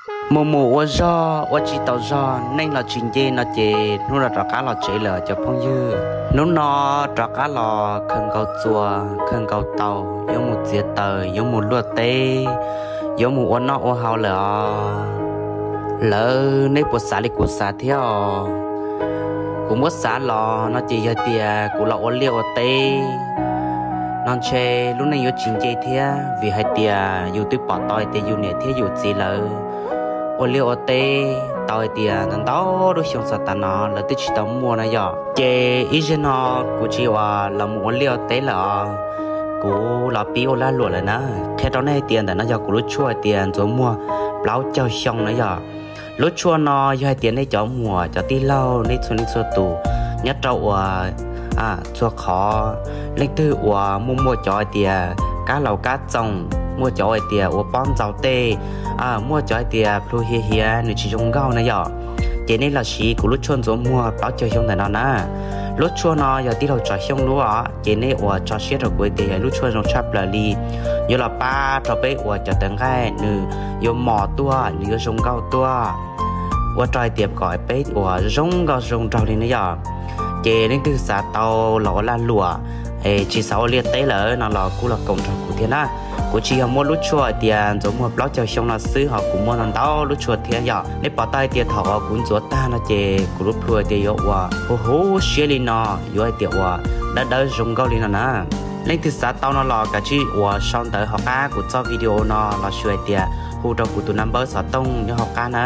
Mus mus ua zog ua tsis tau zog, neej los tsis nce no ces hnub no rov qab los tsev lawm cov phooj ywg. Hnub no rov qab los khaws nkaus txuas khaws nkaus taus, yuav mus txiav taws, yuav mus luaj teb, yuav mus ua noj ua haus lawm os. Lawv, nej puas xav li kuv xav thiab os? Kuv muab xav los no ces yog tias kuv los ua liaj ua teb no ntshe lub neej yuav tsis nce thiab, vim hais tias yus twb pom tau hais tias yus niam thiab yus txiv lawv ua liaj ua teb tau hais tias ntau ntau lub xyoo txog tav no lawv twb tsis tau muaj no yom. Ces ib zaug no kuv tsis ua los mus ua liaj ua teb lawm os, kuv los pib ua lag luam lawm na. Qhia rau nej hais tias ntawm no yog kuv lub tshuaj hais tias ntxuav muag plaub caug xyoo na yom. Lub tshuaj no yog hais tias nej cov muam cov tij laug nej txhua leej txhua tus nyob rau uas txhua qhov, leej twg uas muaj muaj cov hais tias kab laus kab txoos, muaj cov hais tias ua pob ntxaus tej, muaj cov hais tias plhu hiav hiav nws tsis zoo nkauj na yom, ces nej los siv kuv lub tshuaj ntxuav muag plaub caug xyoo ntawm no na. Lub tshuaj no yog tij laug Tsom Xyooj lub os, ces nej uas tso siab rau kuv hais tias yog lub tshuaj zoo tshaj plaws li, yuav los pab rau peb uas cov tawv nqaij nws yuav mos tuaj, nws yuav zoo nkauj tuaj, ua rau hais tias kom peb uas zoo nkauj zoo nraug li na yom. Ces leej twg xav tau los ua lag luam, tsis xav ua liaj teb lawm no los kuj los koom nrog kuv thiab na. Kuv tsis yog muab lub tshuaj hais tias ntxuav muag plaub caug xyoo no xwb, ho kuv muaj ntau ntau lub tshuaj thiab yom. Nej pom tau hais tias thaum uas kuv ntxuav tag no ces kuv lub plhu hais tias yuav uas huv huv siab li no, yuav hais tias uas dawb dawb zoo nkauj li no na. Leej twg xav tau no los kav tsij uas sau ntawv hauv qab kuv txoj video no los sis hais tias hu rau kuv tus naj npawb xov tooj nyob hauv qab na.